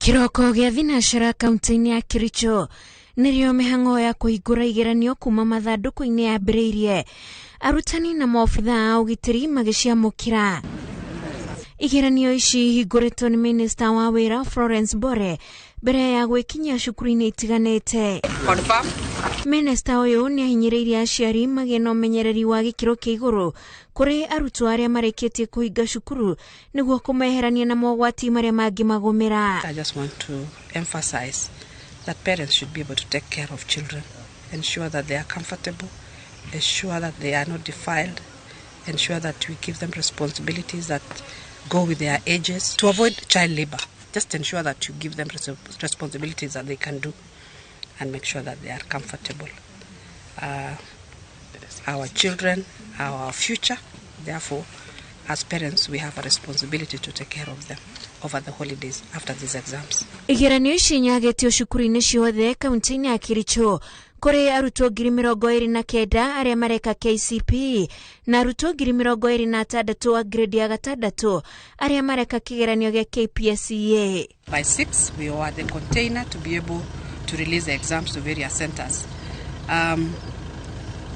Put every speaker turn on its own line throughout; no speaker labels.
Kĩroko gĩa thinacara kaunti-inĩ ya Kericho nĩrĩo mĩhang'o ya kũhingũra igeranio kuma mathandũkũ-inĩ yambĩrĩirie, arutani na maobitha a ũgitĩri magĩciamũkĩra. Igeranio ici ihingũrĩtwo nĩ minista wa wĩra Florence Bore mbere ya gwĩkinyia cukuru-inĩ itiganĩte. Minista ũyũ nĩ ahinyĩrĩirie aciari magĩe na ũmenyereri wa gĩkĩro kĩa igũrũ kũrĩ arutwo arĩa marĩkĩtie kũhinga cukuru nĩguo kũmeherania na mogwati marĩa mangĩmagũmĩra.
I just want to emphasize that parents should be able to take care of children, ensure that they are comfortable, ensure that they are not defiled, ensure that we give them responsibilities that go with their ages, to avoid child labor. Just ensure that you give them responsibilities that they can do and make sure that they are comfortable. Our children are our future, therefore, as parents, we have a responsibility to take care of them over the holidays after these exams.
Igeranio ici nyagetio cukuru-inĩ ciothe kaunti-inĩ ya Kericho kũrĩ arutwo 29,000 arĩa mareka KCPE na arutwo 26,000 a grade ya gatandatũ arĩa mareka kĩgeranio gĩa KPSEA.
By 6, we were at the container to be able to release the exams to various centers.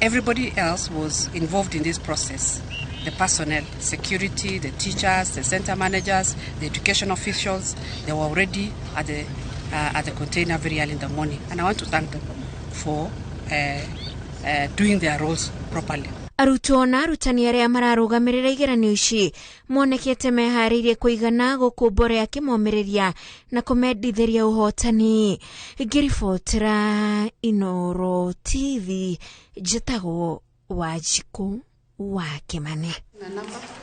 Everybody else was involved in this process. The personnel, security, the teachers, the center managers, the education officials, they were already at the container very early in the morning. And I want to thank them for doing their roles properly.
Arutwo na arutani arĩa mararũgamĩrĩra igeranio ici monekete meharĩirie kũigana gũkũ Mbore akĩmomĩrĩria na kũmendithĩria ũhotani. Ngĩribotera Inoro TV, njĩtagwo Wanjikũ wa Kĩmani.